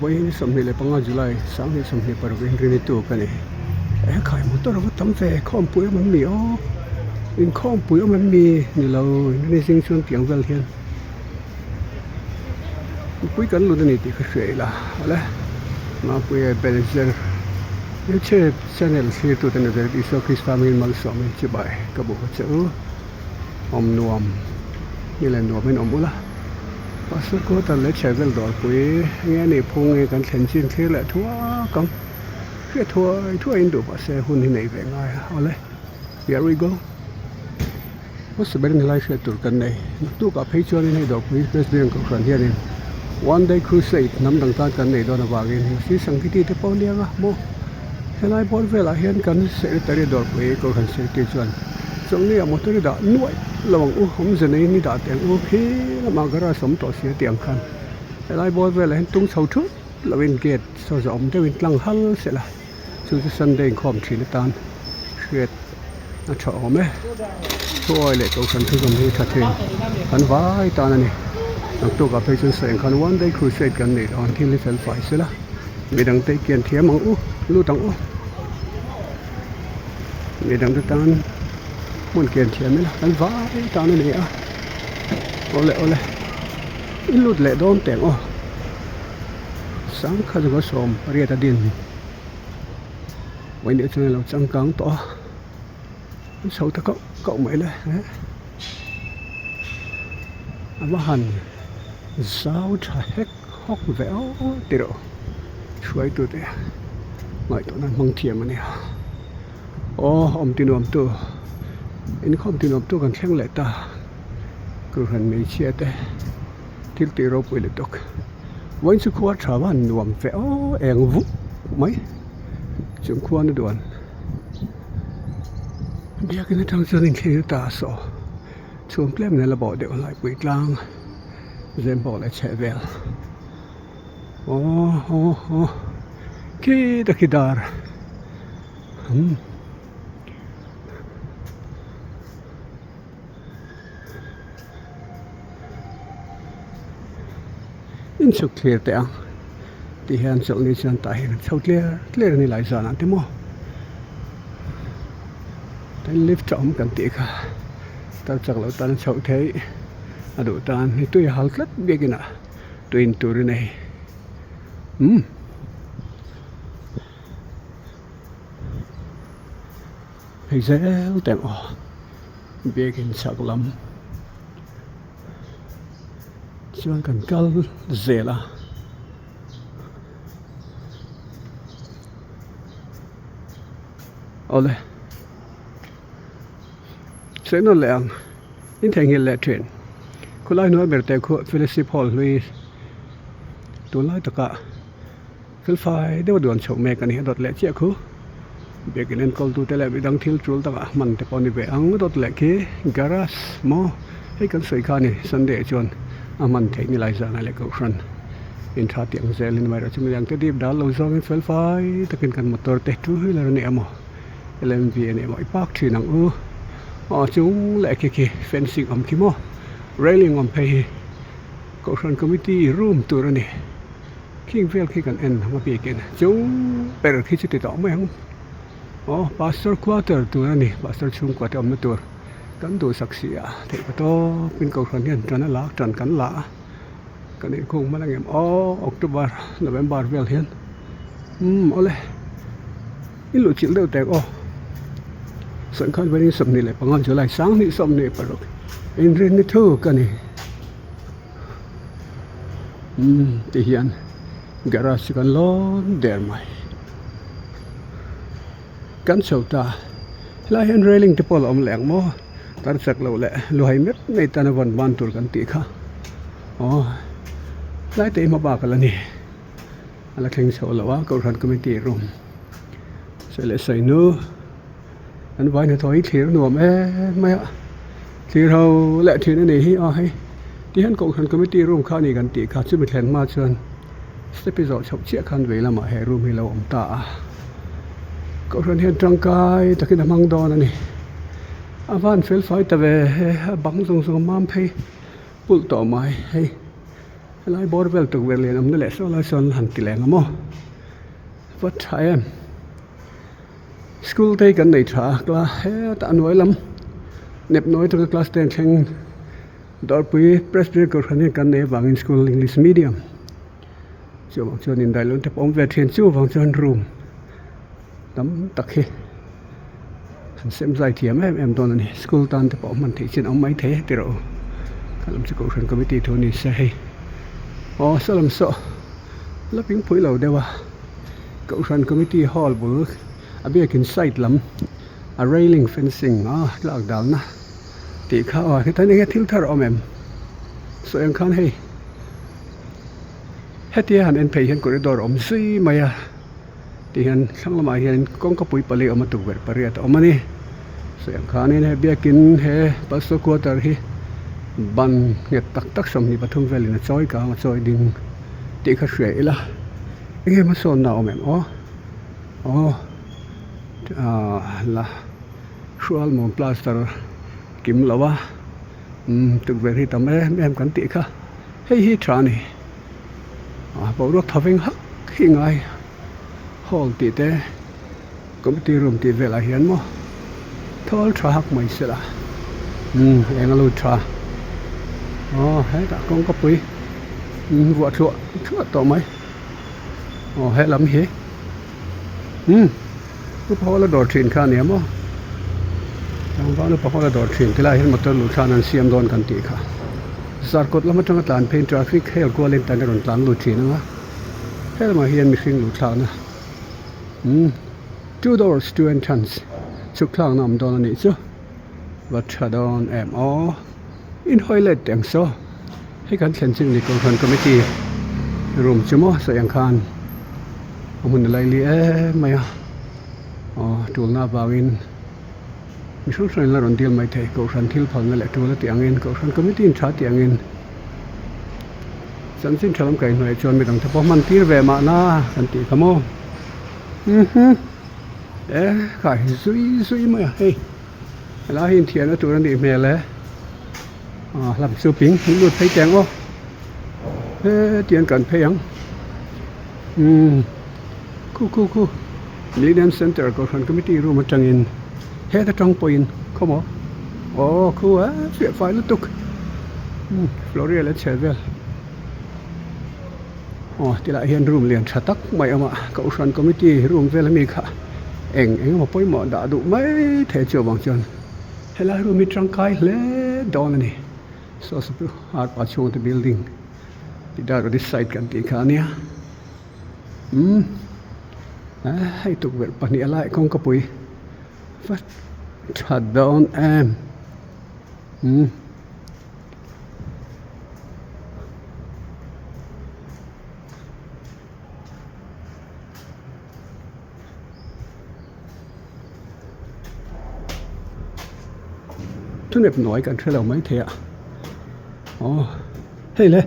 Vawiin 25 July 2026 inrini tuk a ni. He khai motor a va tam ve khawmpui awm an ni aw inkhawmpui awm an ni ni lo inrini zing chuan tiang vel hian mipui kan lut a ni tih ka hria ila awle Mapuia Belzer Youtube channel thlir tute Nazareth Isua Krista hmingin malsawmin chibai ka bu che u. Awm nuam ni leh nuam in awm ula pastor quarter leh chhehvel dawrpui enge a nih phung nge kan thlen chin thlir leh thuak ang hriat thuai thuai in duh pah se hun hi neih ve ngai a awle here we go hmasa berin helai hriat tur kan nei naktuk ah phei chuanin hei dawrpui Presbyterian kohhran hianin one day crusade hnam dang tan kan nei dawn avangin Sri Sangkiti te pawh aniang a maw. Helai bawr velah hian kan secretary dawrpui kohhran secretary chuan chawlhni ah motor i dah nuaih lo ang u awmze neiin i dah teh ang u khi lamah garage awm tawh si a tih ang khan helai bawr velah hian tung chho thut lovin gate saw zawh awm deuhin tlang hal sela chu chu Sunday inkhawm thin atan hriat a tha awm e thuawi leh kohhran thuzawm hi tha thin kan vai tan a ni naktuk ah phei chuan sawi ang khan one day crusade kan neih dawn thil hi fel fai sela. Midang te kian thiam ang u lut ang u midang te tan hmun kian thiam ila kan vai tan a ni a awle awle i lut leh dawn teh ang aw sangkhat zaw 80 a din vawiin chuan a lo changkang tawh a an chho ta kauh kauh mai le a va han zau tha hek. Hawk ve aw ti rawh hruaitute ngaihtuah nan hmang thiam a nia aw awm ti nuam tu inkhawm ti nuam tu kan thleng leh ta kohhran hmeichhia te thil tih ropui lutuk vawiin chu khua tha va han nuam ve aw eng vuk mai chung khuan a duan biakin atang chuan inthlir ta a saw chhum tlem nen a bawh deuh laipui tlang. Zembawk leh chheh vel aw aw aw khi ta khi dar umm inchhuk thlir teh ang tih hian chawlhni chuan tah hian chho tler tler a ni lai zanah te maw tin lift a awm kan tih kha tar chak loh tan a chhoh theih. A duh tan hi tui a hal tlat biakin ah tui in tur a nei umm hei zel te ang aw biakin chhak lam chuan kan kal zel a. Awle sawi nawn leh ang. In theihnghilh leh thin. Khawlai hnuai ber te khu fellowship hall hlui tunlai takah felfai deuh a duan chhoh mek a ni. A dawt leh chiah khu biakin enkawl tute leh midang thil tul takah hman te pawh a ni ve ang. A dawt leh khi garage maw hei kan sawi kha a ni Sunday ah chuan a hman theih ni lai zan ah leh kohhran intha tih ang zelin amaherawhchu midang te dip dal lo zawngin felfai takin kan motor te two wheeler a ni emaw. Lmv a ni maw i park thin ang u aw chung leh khi khi fencing awm khi maw railing awm phei hi kohhran committee room tur a ni khing vel khi kan en ang a bikin chung ber khi chu ti tawh mai ang aw pastor quarter tur a ni pastor chhungkua te awmna tur kan duhsak si a theih pa tawpin kohhran hian tan a lak tan kan la a kan inkhung hman ang em aw October November vel hian umm awle. I luh chilh deuh teh aw. Sangkhat vawiin 25 July 2026 inrinni thuk a ni. Umm ti hian garage chu kan lawn der mai. Kan chho ta helai hian railing te pawh a la awm leh ang maw tar chak loh leh luhai meuh mai tana vawn ban tur kan tih kha aw helai te hi hma bak a la ni. A la thleng chho lo a kohhran committee room sawi leh sawi nu an vai hnathawh hi thlir nuam em mai a thlir ho leh thin a ni hi aw hei ti hian kohhran committee room kha a ni kan tih kha chumi thlen hma chuan step hi zawh chhoh chiah khan vei lamah he room hi a lo awm ta a kohhran hian tangkai takin a hmang dawn a ni a van fel fai ta ve he a bang zawng zawng a mam phei pulh tawh mai hei. Helai bawr vel tukverh lian awmna leh saw lai sawn han ti leng a maw va tha em school te hi kan nei tha a class hetah a hnuai lam nep nawi atanga class ten thleng dawrpui presbyterian kohhran hian kan nei avangin school english medium chuvang chuan indaih lohna te pawh awm ve thin chuvang chuan room tam tak hi an sem zai thiam em em dawn a ni school tan te pawh hman theih chin a awm mai thei e tiraw ka lam chu kohhran committee thu ni se hei aw saw lam saw la ping pui lo deuh a kohhran committee hall bul a biakin side lam a railing fencing a tlak dalna tih kha aw hetiang hian thil thar a awm em sawi ang khan hei hetia han en phei hian corridor a awm zui mai a. Tihian thlang lamah hian kawngka pui pali awm a tukverh pariat a awm a ni. Sawi ang khanin he biakin he pastor quarter hi ban nghet tak tak 23 velin a chawi kang a chawi ding tih kha hria ila enge hmasawnna a awm em aw aw ah la hrualmuam plaster kim lo a umm tukverh hi tam em em kan tih kha hei hi tha a ni. Ah boruak tha veng hak hi ngai hall tih te committee room tih velah hian maw thawl tha hak mai se la umm eng a lut tha aw hetah kawngka pui umm vuah thluah thluah tawh mai aw helam hi umm upa ho la dawr thin kha a nia maw tlangval upa ho la dawr thin ti lai hian motor luh thlan an siam dawn kan tih kha zarkawt lam atanga tlan pheiin traffic hel kualin tan a rawn tlan lut thin ang a helamah hian mihring luh thlakna umm two doors two entrance chhuk thlakna awm dawn a nih chu va tha dawn em aw inhawi let teh ang saw hei kan thlen chin ni kohhran committee room chu maw sawi ang khan. A hmun a laili em mai a aw tulna avangin mi hrang hrangin la rawn dil mai thei kohhran thil phalna leh tul a tih angin kohhran committee in tha tih angin chanchin tha lam kaihhnawih chuan midang te pawh hman tir ve mahna kan tih kha maw mhm e khai zui zui mai a hei helai hi inthiarna tur a nih hmel e ah lam chu ping lut phei teh ang aw hetiang kan phei ang. Umm khu khu khu Millennium Centre Kohhran Committee room atangin heta tang pawhin khawmaw aw khu a fiah fai lutuk umm Floria leh chheh vel aw tilai hian room lian tha tak mai a awm a Kohhran Committee room vel ami kha eng eng emaw pawimawh dah duh mai thei chu avang chuan helai room hi tangkai hle dawn a ni saw saw harpa chhungte building. Tidar this side kan tih kha ania umm hei tukverh pahnih a lai kawngka pui va tha dawn em umm. Thunep hnuai kan hre lo maithei a aw hei le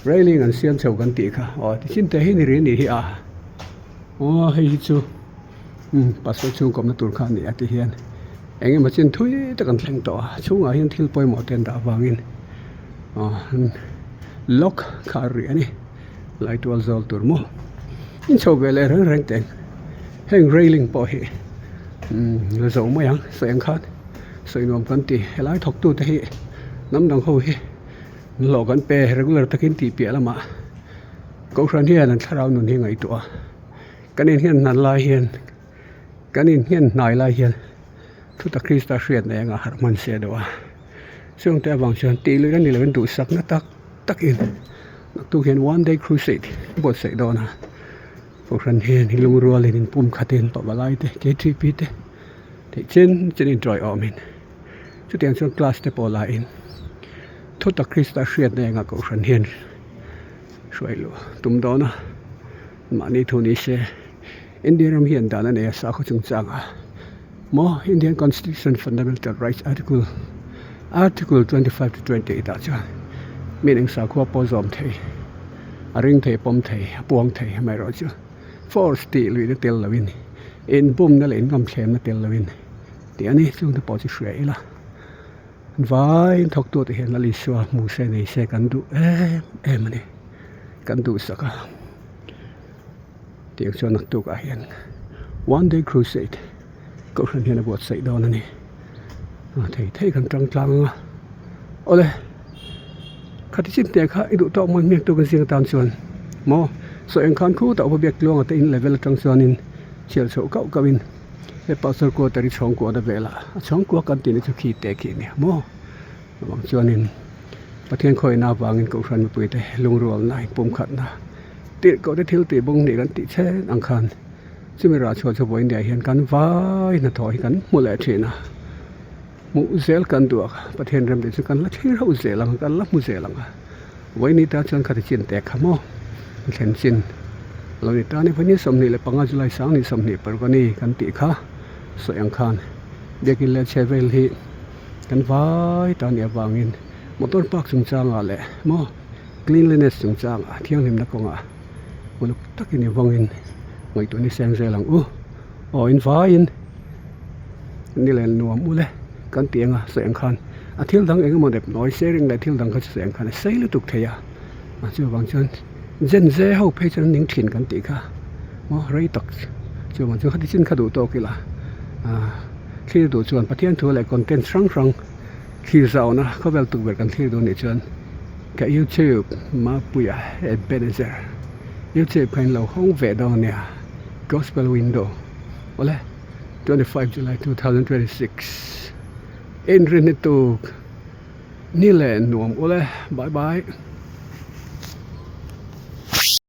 railing an siam chho kan tih kha aw tichin te hi ni ri anih hi a aw hei hi chu umm pastor chhungkawmna tur kha a ni a ti hian eng emaw chin thui tak an thleng tawh a chhungah hian thil pawimawh te an dah avangin aw lock kha a rih a ni. Lai tual zawl tur maw in chho ve leh reng reng teh heng railing pawh hi umm la zo mai ang sawi ang khan sawi nuam kan ti helai thawk tu te hi hnam dang ho hi hlawh kan pe regular takin tih piah lamah kohhran hian an thlarau nun hi ngaihtuah a kan in hian hnan lai hian kan in hian hnai lai hian thutak Krista hriat nei anga harh hman se deuh a chungte avang chuan tih luih a ni lovin duhsakna tak takin. Naktuk hian one day crusade buatsaih dawn a kohhran hian hi lungrualin in pum khatin pavalai te ktp te theih chen chen in tawi awmin chutiang chuan class te pawh la in thutak Krista hriatna engah kohhran hian hruai luh tum dawn a mahni thu ni se India ram hian dan a nei a sakhaw chungchangah maw Indian constitution fundamental rights article article 25 to 28 ah chuan mi eng sakhua pawh zawm thei a ring thei pawm thei a puang thei amaherawh chu force tih luihna tel lovin inbumna leh inngam thlemna tel lovin tih a ni chungte pawh chu hria ila. Vaiin thawktute hian Lal Isua hmu se nei se kan duh em em a ni. Kan duhsak a. Tiang chuan naktukah hian One Day Crusade Kohhran hian a buatsaih dawn a ni. A thei thei kan tang tlang ang a. Awle, khati chin teh kha i duh tawk mawi hmiak tu kan zing atan chuan maw saw eng khan khutah upa biak tluanga te in level atang chuanin chhiar chhoh kauh kauhin he pastor quarter hi chhawngkua na velah a chhawngkua kan tih na chu khi te khi a nia maw chuvang chuanin Pathian khawihna avangin Kohhran mipuite lungrualna inpumkhatna tirhkoh te thil tih bawng nih kan tih chen ang khan chumi rah chhuah chu vawiin hian kan vai hnathawh hi kan hmu leh thin a hmuh zel kan duh a Pathian rem tih chu kan la thlir ho zel ang kan la hmu zel ang a vawiin ni tan chuan khati chin tek kha maw thlen chin lo ni ta a ni vawiin 25 July 2026 a ni kan tih kha sawi ang khan biakin leh chhe vel hi kan vai ta nih avangin motor park chungchangah leh maw cleanliness chungchangah thianghlimna kawngah uluk takin i vawngin ngaihtuah ni seng zel ang u aw in vaiin ni leh nuam ule kan tih anga sawi ang khan a thil dang eng emaw dep nawi sharing leh thil dang kha chu sawi ang khan a sei lutuk thei a a chuvang chuan zen ze ho phei chuan ning thin kan tih kha maw rei tak chuvang chuan khati chin kha duh tawk ila ah thlir duh chuan Pathian thu leh content hrang hrang thlir zauhna khawvel tukverh kan thlir duh anih chuan ka youtube Mapuia Ebenezer youtube kha in lo hawng ve dawn ania gospel window awle 25 July 2026 inrinni tuk ni leh nuam ule bye bye.